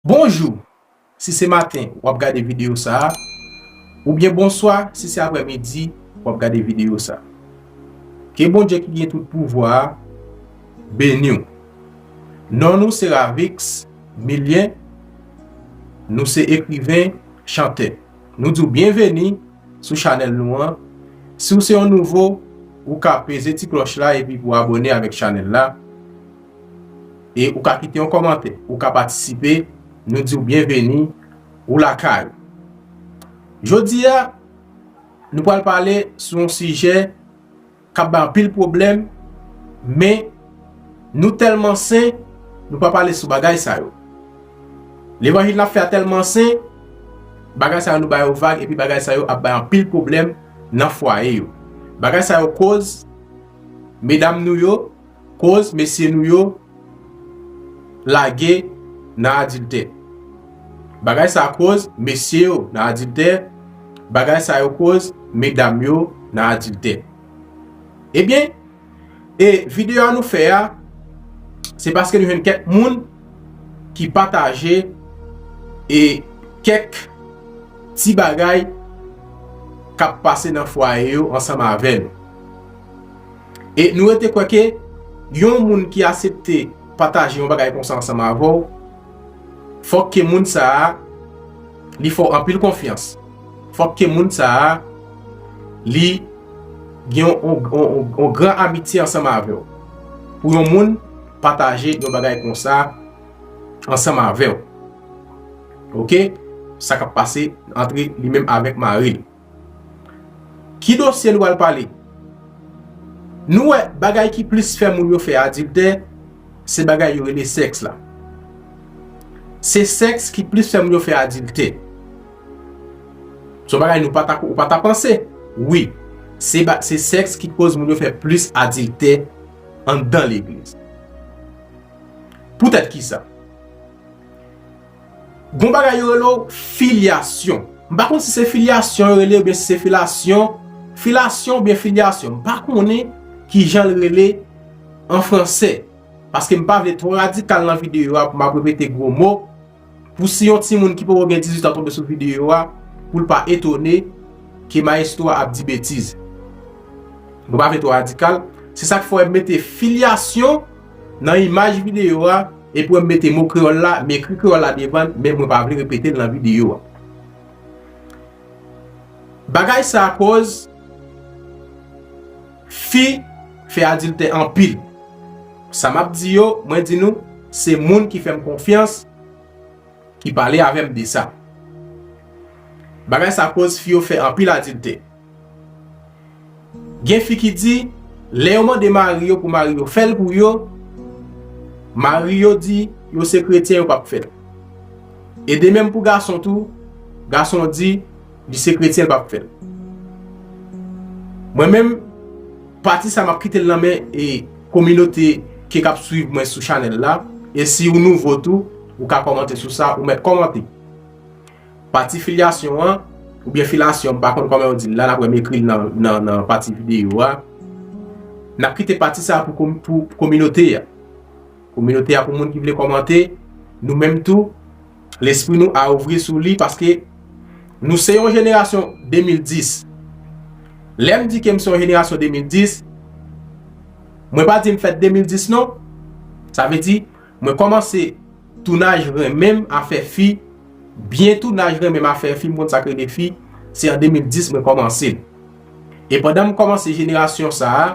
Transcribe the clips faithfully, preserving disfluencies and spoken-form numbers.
Bonjou, si se maten w ap gade videyo sa a, oubyen bonswa si se aprèmidi w ap gade videyo sa a. Ke Bondye ki gen tout pouvwa a beni w. Non nou se Ravix Milien, nou se ekriven, chantè. Nou di w byenveni sou chanèl nou an. Si w se yon nouvo, ou ka peze ti klòch la epi pou abòne avèk chanèl la. E ou ka kite yon kòmantè, ou ka patisipe, nou di w byenveni, ou lakay. Jodi a, nou pral pale sou yon sijè k ap bay anpil pwoblèm, men nou tèlman sen, nou pa pale sou bagay sa yo. Levanjil n ap fè a tèlman sen, bagay sa yo nou ba yo vag, epi bagay sa yo ap bay anpil pwoblèm nan fwaye yo. Bagay sa yo koz medam nou yo, koz mesye nou yo lage nan adiltè. Bagay sa koz mesye yo nan adiltè, bagay sa yo koz medam yo nan adiltè. Ebyen, e videyo a nou fè a, se paske nou jwenn kèk moun ki pataje e kèk ti bagay k ap pase nan fwaye yo ansanm avè nou. E nou rete kwè ke yon moun ki aksepte pataje yon bagay konsa ansanm avè w, fòk ke moun sa a, li fè w anpil konfyans. Fòk ke moun sa a, li gen yon, yon, yon, yon gran amitye ansanm avè w. Pou yon moun pataje yon bagay konsa ansanm avè w. Oke? Sa k ap pase antre li menm avèk mari l. Ki dosye nou pral pale? Nou wè bagay ki plis fè moun yo fè adiltè, se bagay yo rele sèks la. Se sèks ki plis fè moun yo fè adiltè. Se yon bagay nou pa ta, ou pa ta panse. Wi, se ba, se sèks ki koz moun yo fè plis adiltè anndan legliz. Poutèt kisa? Gon bagay yo rele w filyasyon. M pa konn si se filyasyon yo rele oubyen si se filasyon, filasyon oubyen filyasyon. M pa konnen ki jan l rele an fransè. Paske m pa vle twò radikal nan videyo a pou m ap repete gwo mo. Pou si yon timoun ki poko gen dizuit an tonbe sou videyo a, pou l pa etone ke mayestwo a ap di betiz. Mwen pa vle twò radikal. Se sa k fè w mete filyasyon nan imaj videyo a, epi w mete mo kreyòl la, m ekri kreyòl la devan l, men mwen pa vle repete l nan videyo a. Bagay sa a koz fi fè adiltè anpil. Sa m ap di yo, mwen di nou, se moun ki fè m konfyans, ki pale avè m de sa. Bagay sa koz fi yo fè anpil adiltè. Gen fi ki di, lè yo mande mari yo pou mari yo fè l pou yo, mari yo di yo se kretyen, yo p ap fè l. E de menm pou gason tou, gason di li se kretyen, l p ap fè l. Mwen menm, pati sa m ap kite l nan men e kominote ke k ap swiv mwen sou chanèl la. E si ou nouvo tou, ou ka kòmante sou sa, ou mèt kòmante. Pati filyasyon an, oubyen filasyon, m pa konn kòman yo di l la, n ap wè m ekri l nan, nan, nan pati videyo a. N ap kite pati sa a pou, pou kominote a. Kominote a pou moun ki vle kòmante, nou menm tou, lespri nou a ouvri sou li paske nou se yon jenerasyon de mil dis. Lè m di ke m se yon jenerasyon de mil dis, mwen pa di m fèt de mil dis non. Sa vle di, mwen kòmanse tounaj renmen m afè fi, byen tounaj renmen m afè fi, m konn sa k rele fi, se an de mil dis mwen kòmanse l. E pandan m kòmanse jenerasyon sa a,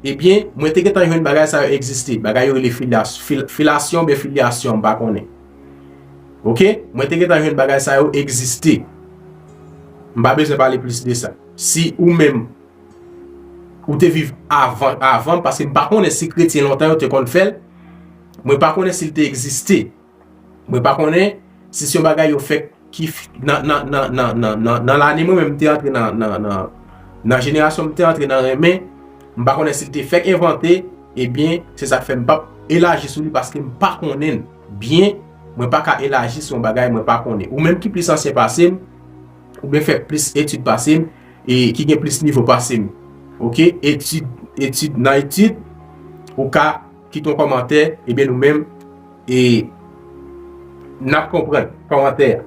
ebyen, mwen te gentan jwenn bagay sa yo egziste. Bagay yo rele filas-, fil-, filasyon oubyen filyasyon, m pa konnen. Oke? Mwen te gentan jwenn bagay sa yo egziste. M pa bezwen pale plis de sa. Si ou menm, ou te viv avan, avan, paske m pa konnen si kretyen lontan yo te konn fè l, mwen pa konnen si l te egziste. Mwen pa konnen si se yon bagay yo fèk ki f-, nan, nan, nan lane mwen menm m te antre nan, nan, nan, nan jenerasyon m te antre nan renmen, m pa konnen si l te fèk envante, ebyen, se sa k fè m p ap elaji sou li paske m pa konnen l byen, mwen pa ka elaji sou yon bagay mwen pa konnen. Ou menm ki plis ansyen pase m, oubyen fè plis etid pase m, e ki gen plis nivo pase m. Oke? Etid, etid, nan etid, ou ka kite yon kòmantè, ebyen nou menm, e n ap konprann kòmantè a.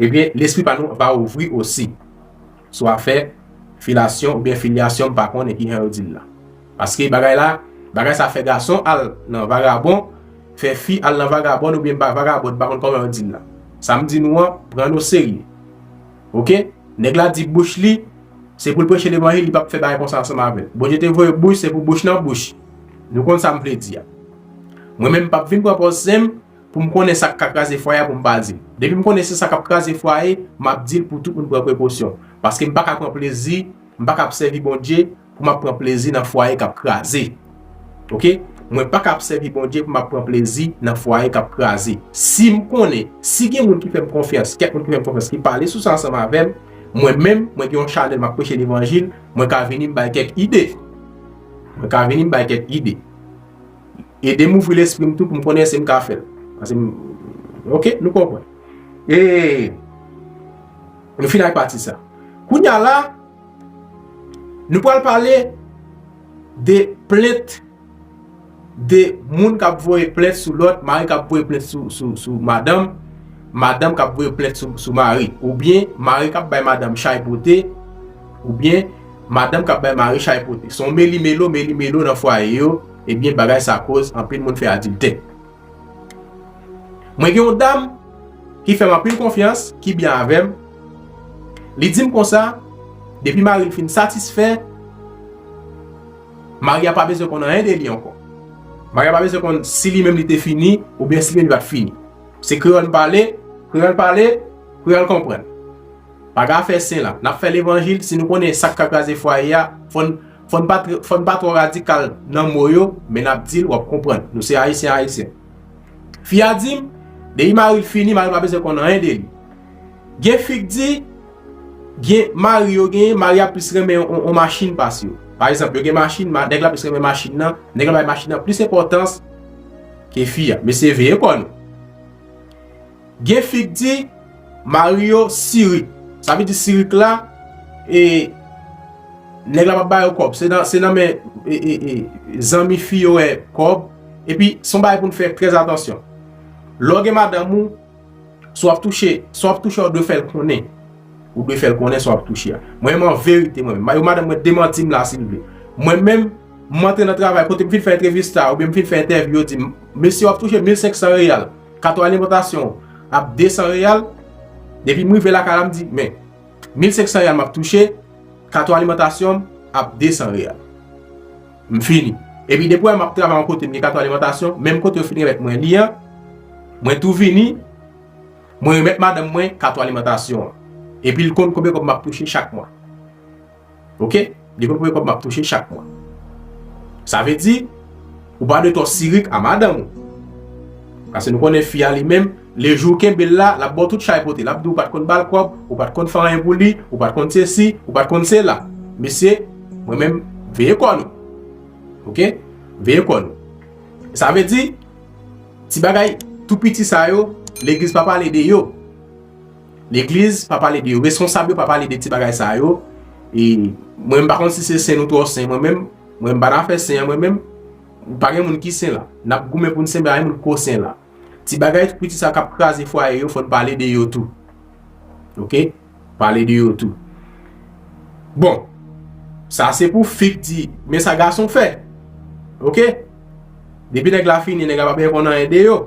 Ebyen, lespri pa nou va ouvri osi sou afè filasyon oubyen filyasyon, m pa konnen kijan yo di l la. Paske bagay la, bagay sa fè gason al nan vagabon, fè fi al nan vagabòn oubyen ba vagabòn, m pa konn kòman yo di l la. Sa m di nou an, pran nou serye. Oke? Nèg la di bouch li, se pou l preche levanjil, li p ap fè bagay konsa ansanm avè l. Bondye te voye bouch, se pou bouch nan bouch. Nou konn sa m vle di a. Mwen menm, m p ap vin pran pòz zen m pou m konnen sa k ka kraze fwaye a pou m pa di l. Depi m konnen se sa k ap kraze fwaye, m ap di l pou tout moun pran prekosyon. Paske m pa ka pran plezi, m pa ka ap sèvi Bondye pou m ap pran plezi nan fwaye k ap kraze. Oke? Mwen pa ka ap sèvi Bondye pou m ap pran plezi nan fwaye k ap kraze. Si m konnen, si gen moun ki fè m konfyans, kèk moun ki fè m konfyans, ki pale sou sa ansanm avè m, mwen menm, mwen gen yon chanèl, m ap preche levanjil, mwen ka vini m bay kèk ide. Mwen ka vini m bay kèk ide. Ede m ouvri lespri m tou pou m konnen si m ka fè l. Paske m, oke, nou konprann. E nou fini ak pati sa. Kounye a la, nou pral pale de plent, de moun k ap voye plent sou lòt, mari k ap voye plent sou, sou, sou madanm, madanm k ap voye plent sou, sou mari, oubyen mari k ap bay madanm chay pote, oubyen madanm k ap bay mari chay pote. Se yon meli melo, meli melo nan fwaye yo, ebyen bagay sa koz anpil moun fè adiltè. Mwen gen yon dam ki fè m anpil konfyans, ki byen avè m. Li di m konsa, depi mari l fin satisfè, mari a pa bezwen konn anyen de li ankò. Mari a pa bezwen konn si li menm li te fini, oubyen si li menm li pa t fini. Se kreyòl m pale, kreyòl pale, kreyòl konprann. Pa gen afè sen la. N ap fè levanjil, si nou konnen sa k ka kraze fwaye a, fò n, fò n pa tr-, fò n pa twò radikal nan mo yo, men n ap di l, w ap konprann. Nou se Ayisyen, Ayisyen. Fi a di m, depi mari l fini, mari l pa bezwen konn anyen de li. Gen fi k di, gen mari yo genyen, mari a plis renmen yon, yon, yon machin pase yo. Pa egzanp, yo gen machin, ma-, nèg la plis renmen machin nan, nèg la bay machin nan plis enpòtans ke fi a. Mesye, veye kò nou. Gen fi k di, mari yo sirik. Sa vle di sirik la, e, nèg la p ap ba yo kòb. Se nan, se nan men, e, e, e, zanmi fi yo wè kòb. Epi, se yon bagay pou n fè trè atansyon. Lè w gen madanm ou, si w ap touche, si w ap touche, w dwe fè l konnen. Ou dwe fè l konnen si w ap touche a. Mwen menm, an verite, mwen menm, yo madanm mwen demanti m la, silvouplè. Mwen menm, m antre nan travay, kote m fin fè entrevista, oubyen m fin fè entèvyou, yo di m, "Mesye, w ap touche mil senk san reyal. Kato alimantasyon ap de san reyal." Depi m rive lakay la, m di, "Men, mil senk san reyal m ap touche, kato alimantasyon m ap de san reyal." M fini. Epi depi w wè m ap travay yon kote, m gen kato alimantasyon, menm kote yo fin remèt mwen li an, mwen tou vini, mwen remèt madanm mwen kato alimantasyon an. Epi l konn konbyen kòb m ap touche chak mwa. Oke? Li konn konbyen kòb m ap touche chak mwa. Sa vle di, ou pa dwe twò sirik a madanm ou. Paske nou konnen fi a li menm, lejou w kenbe l la, l ap ba w tout chay pote. L ap di w ou pa t konn ba l kòb, ou pa t konn fè anyen pou li, ou pa t konn sesi, ou pa t konn sela. Mesye, mwen menm, veye kò nou. Oke? Veye kò nou. Sa vle di, ti bagay tou piti sa yo, legliz pa pale de yo. Legliz pa pale de yo. Responsab yo pa pale de ti bagay sa yo. E mwen, m pa konn si se sen nou twò sen. Mwen menm, mwen, m pa nan afè sen an, mwen menm. Pa gen moun ki sen la. N ap goumen pou n sen, men pa gen moun ko sen la. Ti bagay tou piti sa k ap kraze fwaye yo, fò n pale de yo tou. Oke? Pale de yo tou. Bon, sa se pou fi k di, men sa gason fè. Oke? Depi nèg la fini, nèg la pa bezwen konn anyen de yo.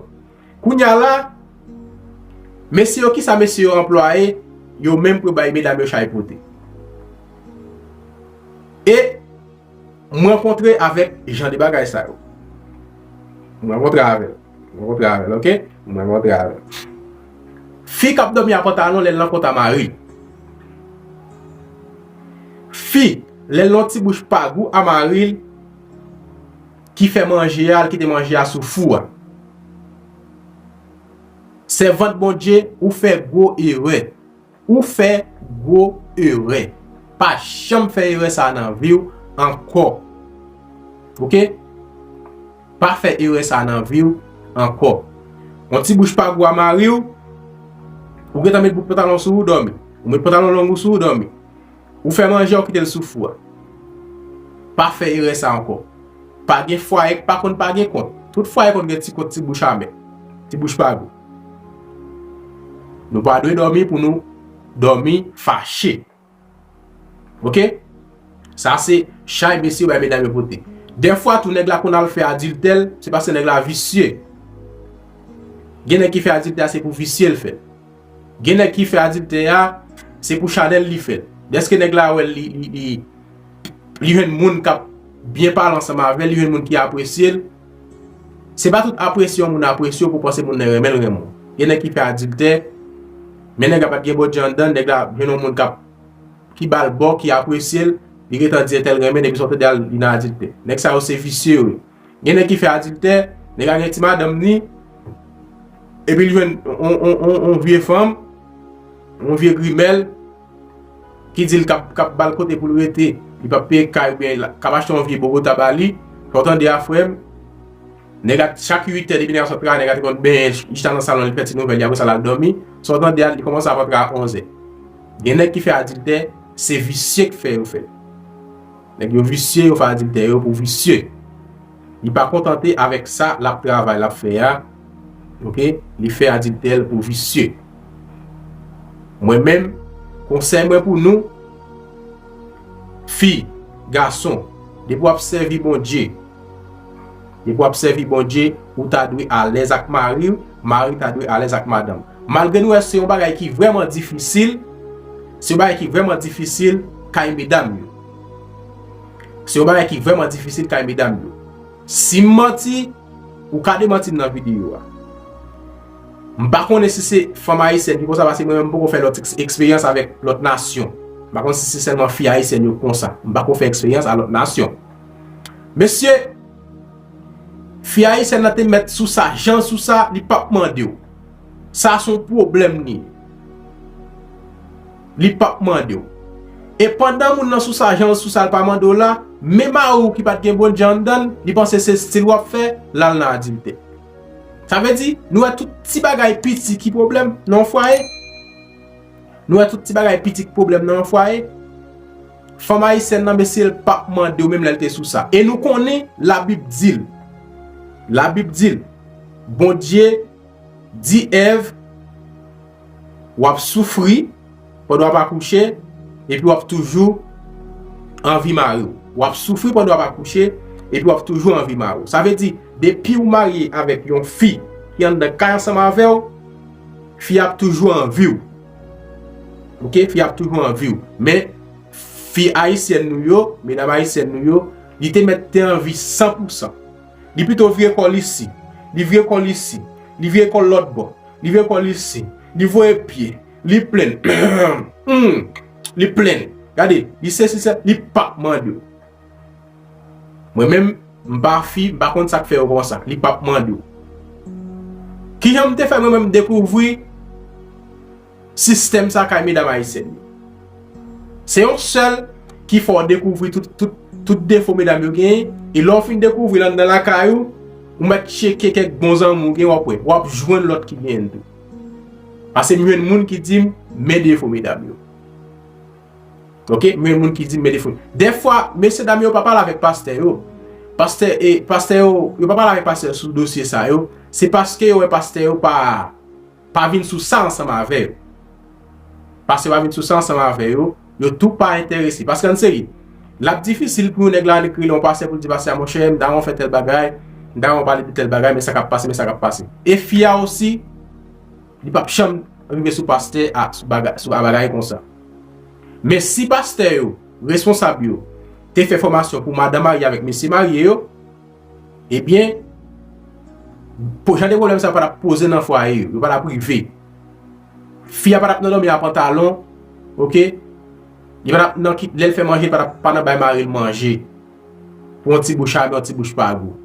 Kounye a la, mesye yo, kisa mesye yo anplwaye, yo menm pou yo bay medam yo chay pote. E m rankontre avèk jan de bagay sa yo. M rankontre avè l. M rankontre avè l, oke? M rankontre avè l. Fi k ap dòmi a pantalon lè l nan kont a mari l. Fi, lè l nan ti bouch pa gou a mari l, ki fè manje a, l kite manje a sou fou a. Sèvant Bondye, ou fè gwo erè. Ou fè gwo erè. Pa janm fè erè sa nan vi w ankò. Oke? Pa fè erè sa nan vi w ankò. Yon ti bouch pa gou a mari w, ou gentan met bout pantalon sou ou dòmi. Ou met pantalon long ou sou ou dòmi. Ou fè manje a, ou kite l sou fou a. Pa fè erè sa ankò. Pa gen fwaye k pa konn pa gen kont. Tout fwaye konn gen ti kont, ti bouch amè. Ti bouch pa gou. Nou pa dwe dòmi pou nou dòmi fache. Oke? Sa se chay mesye yo bay medam yo pote. Dèfwa tou nèg la konn al fè adiltè l, se paske nèg la visye. Gen nèg ki fè adiltè a se pou visye l fè l. Gen nèg ki fè adiltè a se pou chanèl li fè l. Dèske nèg la wè l, li, li, li, li jwenn moun k ap byen pale ansanm avè l, li jwenn moun ki apresye l. Se pa tout apresye yon moun apresye w pou w panse moun nan renmen l renmen w. Gen nèg ki fè adiltè, men nèg la pa t gen bondye anndan, nèg la jwenn yon moun k ap, ki ba l bò, ki apresye l, li gentan di entèl renmen, depi sa w tande a li nan adiltè. Nèg sa yo se visye yo ye. Gen nèg ki fè adiltè, nèg la gen ti madanm ni, epi l jwenn on, on, on, on vye fanm, on vye grimèl, ki di l k ap, k ap ba l kote pou l rete, li p ap peye kay oubyen l k ap achte yon vye Bogota ba li, sa w tande a frè m, nèg la chak uit è depi nèg la sot travay, nèg la te konn benyen, li chita nan salon, li fè ti nouvèl li, apre sa l al dòmi, sa w tande a, li kòmanse ap antre a onz è. Gen nèg ki fè adiltè, se visye k fè yo fè l. Nèg yo visye, yo fè adiltè yo pou visye. Li pa kontante avèk sa l ap travay, l ap fè a. Oke? Li fè adiltè l pou visye. Mwen menm, konsèy mwen pou nou, fi, gason, depi w ap sèvi Bondye, depi w ap sèvi Bondye, ou ta dwe alèz ak mari w, mari ta dwe alèz ak madanm. Malgre nou wè se yon bagay ki vrèman difisil, se yon bagay ki vrèman difisil kay medam yo. Se yon bagay ki vrèman difisil kay medam yo. Si m manti, ou ka demanti m nan videyo a. M pa konnen si se fanm ayisyèn ki konsa, paske mwen menm m poko fè lòt eks-, eksperyans avèk lòt nasyon. M pa konn si se sèlman fi ayisyèn yo konsa. M pako fè eksperyans a lòt nasyon. Mesye, fi ayisyèn nan te mèt sou sa, jan sou sa, li p ap mande w. Sa se yon pwoblèm li ye. Li p ap mande w. E pandan moun nan sou sa, jan l sou sa, l pa mande w la, men mari w ki pa t gen bondye anndan l, li panse se stil w ap fè, l al nan adiltè. Sa vle di, nou wè tout ti bagay piti ki pwoblèm nan yon fwaye. Nou wè tout ti bagay piti ki pwoblèm nan yon fwaye. Fanm ayisyèn nan, mesye, l p ap mande w menm lè l te sou sa. E nou konnen, Labib di l. Labib di l. Bondye di Èv, w ap soufri pandan w ap akouche, epi w ap toujou anvi mari w. W ap soufri pandan w ap akouche, epi w ap toujou anvi mari w. Sa vle di, depi w marye avèk yon fi ki anndan kay ansanm avè w, fi a ap toujou anvi w. Oke? Fi a ap toujou anvi w. Men, fi ayisyèn nou yo, medam ayisyèn nou yo, li te mèt te anvi san pou san. Li pito vire kò l isi. Li vire kò l isi. Li vire kò l lòt bò. Li vire kò l isi. Li voye pye. Li plenn. Hmm. Li plenn. Gade, li sesi se, li p ap mande w. Mwen menm, m pa fi, m pa konn sa k fè yo konsa. Li p ap mande w. Kijan m te fè mwen menm dekouvri sistèm sa kay medam ayisyèn yo? Se yon sèl ki fè w dekouvri tout, tout, tout defo medam yo genyen. E lè w fin dekouvri l anndan lakay ou, ou mèt tcheke kèk bon zanmi w gen, w ap wè. W ap jwenn lòt ki genyen l tou. Paske m jwenn moun ki di m, men defo medam yo. Oke? M jwenn moun ki di m, men defo. Dèfwa, mesye dam yo pa pale avèk pastè yo. Pastè, e, pastè yo, yo pa pale avèk pastè yo sou dosye sa yo. Se paske yo wè pastè yo pa pa vin sou sa ansanm avè yo. Pastè pa vin sou sa ansanm avè yo, yo tou pa enterese. Paske ann serye, l ap difisil pou yon nèg la al ekri yon pastè pou l di pastè a, monchè, m ta renmen fè tèl bagay, m ta renmen pale de tèl bagay, men sa k ap pase, men sa k ap pase. E fi a osi, li p ap janm rive sou pastè a, sou bagay, sou bagay konsa. Men si pastè yo, responsab yo, te fè fòmasyon pou madan marye avèk mesye marye yo, ebyen, po-, jan de pwoblèm sa yo pa t ap poze nan fwaye yo, yo pa t ap rive. Fi a pa t ap nan dòmi a pantalon, oke? Li pa t ap nan ki, lè l fè manje, li pa t ap pa nan bay mari l manje. Pou yon ti bouch amè, yon ti bouch pa gou.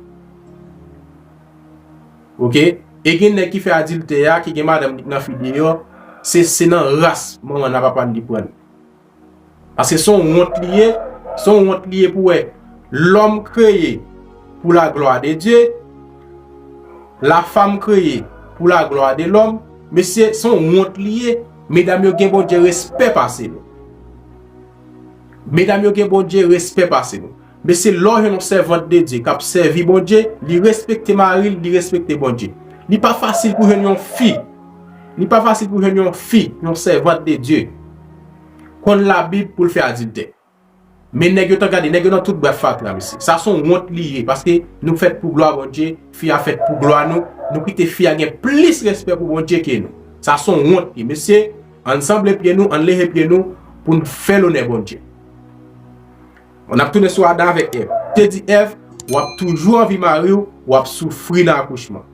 Oke? E gen nèg ki fè adiltè a, ki gen madanm li nan fi deyò, se, se nan ras manman n a papa n li pran l. Paske se yon wont li ye, se yon wont li ye pou wè lòm kreye pou la glwa de Dye, la fam kreye pou la glwa de lòm. Mesye, se yon wont li ye. Medam yo gen Bondye respè pase nou. Medam yo gen Bondye respè pase nou. Mesye, lè w jwenn yon sèvant de Dye k ap sèvi Bondye, li respekte mari l, li respekte Bondye. Li pa fasil pou jwenn yon fi Li pa fasil pou jwenn yon fi, yon sèvant de Dye, konn Labib pou l fè adiltè. Men nèg yo t ap gade, nèg yo nan tout bwat fatra, mesye. Sa se yon wont li ye, paske nou fèt pou glwa Bondye, fi a fèt pou glwa nou, nou kite fi a gen plis respè pou Bondye ke nou. Sa se yon wont li ye, mesye. Ann sanble pye nou, ann leve pye nou pou n fè lonè Bondye. N ap tounen sou Adan avèk Èv. Te di Èv, w ap toujou anvi mari w, w ap soufri nan akouchman.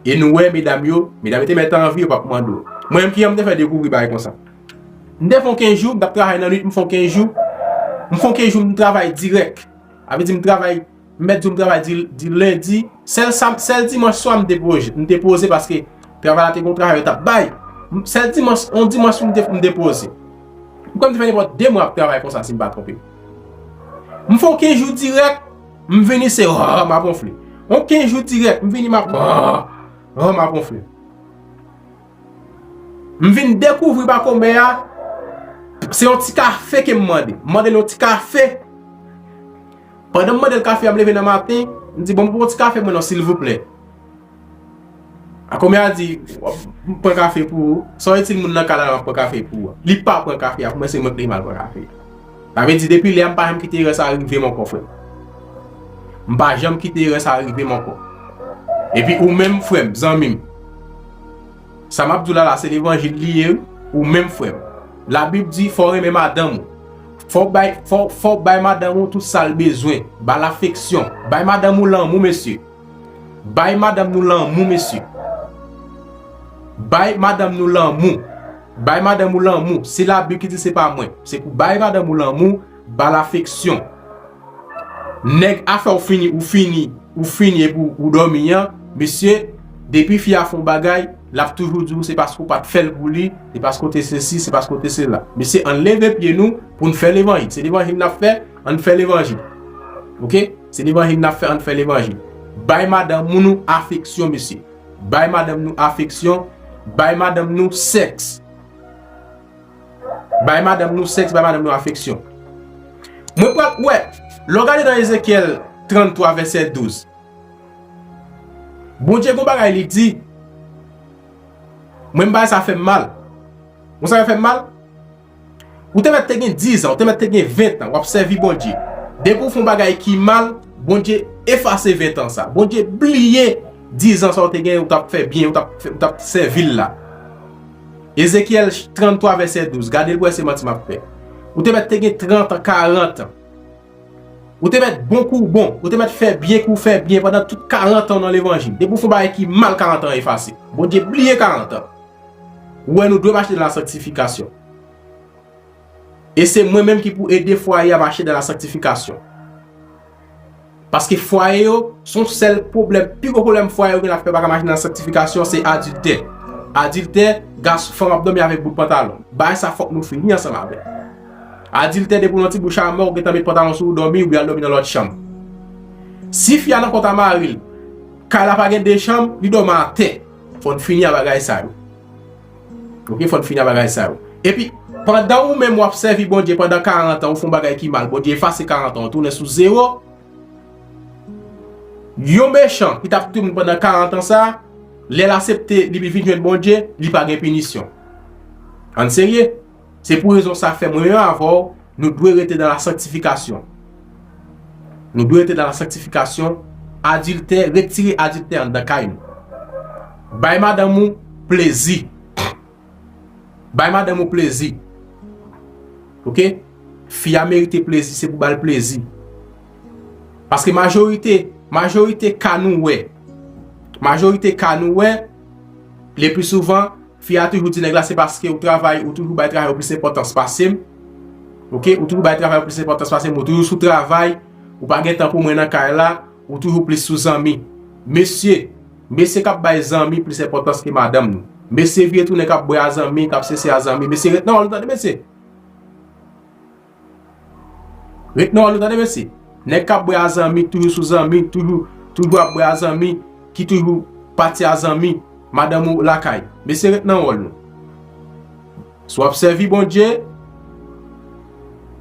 E nou wè medam yo, medam yo te mèt anvi, yo p ap mande w. Mwen menm ki jan m te fè dekouvri bagay konsa. M te fè yon kenz jou, m t ap travay nan nwit, m fè yon kenz jou. M fè yon kenz jou, m travay dirèk. Sa vle di m travay, m mèt di w m travay di, di lendi. Sèl sam, sèl dimanch swa m te poze, m te poze paske travay la te gen yon travay yo t ap bay. M- Sèl dimanch, yon dimanch m te, m te poze. M kwè m te fè nenpòt de mwa ap travay konsa si m pa twonpe m. M fè yon kenz jou dirèk, m vini se oh, m ap wonfle. Yon kenz jou dirèk, m vini m ap oh, oh, m ap wonfle. M vin dekouvri makomè a, se yon ti kafe ke m mande. M mande l yon ti kafe. Pandan m mande l kafe a, m leve nan maten, m di, "Bon, m pran yon ti kafe mwen non, silvouplè." Makomè a di, "W ap pran kafe pou ou? Sa w itil moun nan kay la, m ap pran kafe pou ou?" Li pa pran kafe a, pou mwen se mwen ki te mal pran kafe a. Sa vle di, depi lè a, m pa janm kite erè sa rive m ankò, frè m. M pa janm kite erè sa rive m ankò. Epi ou menm, frè m, zanmi m, sa m ap di w la la, se levanjil li ye, wi, ou menm, frè m. Labib di, fò w renmen madanm ou. Fò w bay, fò, fò w bay madanm ou tout sa l bezwen. Ba l afeksyon. Bay madanm ou lanmou, mesye. Bay madanm nou lanmou, mesye. Bay madanm nou lanmou. Bay madanm ou lanmou. Se Labib ki di, se pa mwen. Se pou bay madanm ou lanmou, ba l afeksyon. Nèg a fè w fini, ou fini, ou fini epi ou dòmi an, mesye, depi fi a fè yon bagay, l ap toujou di w se paske w pa t fè l pou li, se paske w te sesi, se paske w te sela. Mesye, ann leve pye nou pou n fè levanjil. Se levanjil n ap fè, ann fè levanjil. Oke? Se levanjil n ap fè, ann fè levanjil. Bay madanm nou afeksyon, mesye. Bay madanm nou afeksyon. Bay madanm nou sèks. Bay madanm nou sèks, bay madanm nou afeksyon. Mwen pral, wè, lè w gade nan Ezekyèl tranntwa, vèsè douz, Bondye gon bagay li di, mwen, bagay sa fè m mal. Ou sa fè m mal? Ou te mèt te gen diz an, ou te mèt te gen ven an, w ap sèvi Bondye. Depi w fè yon bagay ki mal, Bondye efase ven an sa. Bondye bliye diz an sa w te gen, ou t ap fè byen, ou t ap fè, ou t ap sèvi l la. Ezekyèl tranntwa, vèsè douz, gade l pou w wè se manti m ap fè. Ou te mèt te gen trant an, karant an. Ou te mèt bon kou w bon, ou te mèt fè byen kou w fè byen pandan tout karant an w nan levanjil. Depi w fè yon bagay ki mal, karant an efase. Bondye bliye karant an. Ou wè, nou dwe mache nan la sanktifikasyon. E se mwen menm ki pou ede fwaye a mache nan la sanktifikasyon. Paske fwaye yo, se yon sèl pwoblèm, pi gwo pwoblèm fwaye yo gen la fè pa ka mache nan sanktifikasyon, se adiltè. Adiltè, gason, fanm ap dòmi avèk bout pantalon. Bagay sa fòk nou fini ansanm avè l. Adiltè, depi w nan ti bouch a mò, ou gentan met pantalon sou ou, dòmi, oubyen al dòmi nan lòt chanm. Si fi a nan kont a mari l, kay la pa gen de chanm, li dòmi atè. Fò n fini a bagay sa yo. Oke, fò n fini a bagay sa yo. Epi, pandan ou menm w ap sèvi Bondye pandan karant an, ou fè yon bagay ki mal, Bondye efase karant an, ou tounen sou zewo. Yon mechan ki t ap touye moun pandan karant an sa, lè l aksepte li vin jwenn Bondye, li pa gen pinisyon. Ann serye. Se pou rezon sa fè mwen menm avè w, nou dwe rete nan la sanktifikasyon. Nou dwe rete nan la sanktifikasyon. Adiltè, retire adiltè anndan kay nou. Bay madanm ou plezi. Bay madanm ou plezi. Oke? Fi a merite plezi, se pou ba l plezi. Paske majorite, majorite ka nou wè, majorite ka nou wè, le pli souvan, fi a toujou di nèg la se paske ou travay, ou toujou bay travay ou plis enpòtans pase m. Oke? Ou toujou bay travay ou plis enpòtans pase m, ou toujou sou travay, ou pa gen tan pou mwen nan kay la, ou toujou plis sou zanmi. Mesye, mesye k ap bay zanmi plis enpòtans ke madanm nou. Mesye vire tounen k ap bwè a zanmi, k ap sese a zanmi. Mesye ret nan wòl nou tande, mesye. Ret nan wòl nou tande, mesye. Nèg k ap bwè a zanmi, toujou sou zanmi, toujou, toujou ap bwè a zanmi, ki toujou pati a zanmi, madanm ou lakay. Mesye, ret nan wòl nou. Si w ap sèvi Bondye,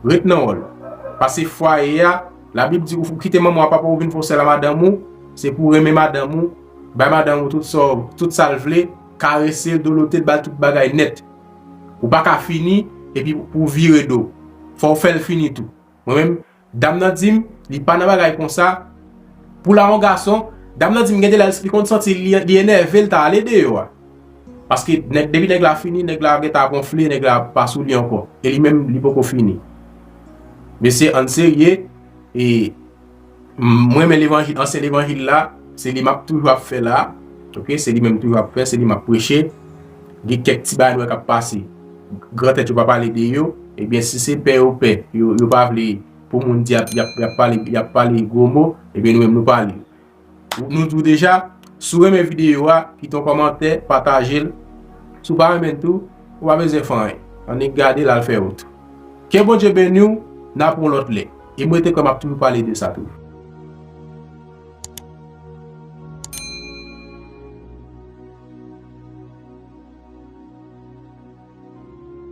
ret nan wòl ou. Pase fwaye a, Labib di ou kite manman w ak papa w, ou vin fè yon sèl a madanm ou, se pou w renmen madanm ou, bay madanm ou tout sa, tout sa l vle, karese l, dolote l, ba l tout bagay nèt. Ou pa ka fini epi pou w vire do. Fò w fè l fini tou. Mwen menm, dam nan di m, li pa nan bagay konsa. Pou l a yon gason, dam nan di m gen de lè li konn santi li, li enève, l ta ale deyò a. Paske nèg, depi nèg la fini, nèg la gentan gonfle, nèg la pa sou li ankò. E li menm, li poko fini. Mesye, ann serye, e m renmen levanjil, ansyen levanjil la, se li m ap toujou ap fè la. Ok, se li menm toujou ap fè, se li m ap preche. Gen kèk ti bagay nou wè k ap pase. Grantèt yo pa pale de yo, ebyen si se pè yo pè, yo, yo pa vle pou moun di y ap, y ap, y ap pale, y ap pale gwo mo, ebyen nou menm nou pale. Nou di w deja, si w renmen videyo a, kite yon kòmantè, pataje l. Si w pa renmen l tou, ou pa bezwen fè anyen. Annik gade l al fè wout. Ke Bondye beni w, n ap yon lòt lè. E mwen te kwè m ap toujou pale de sa tou.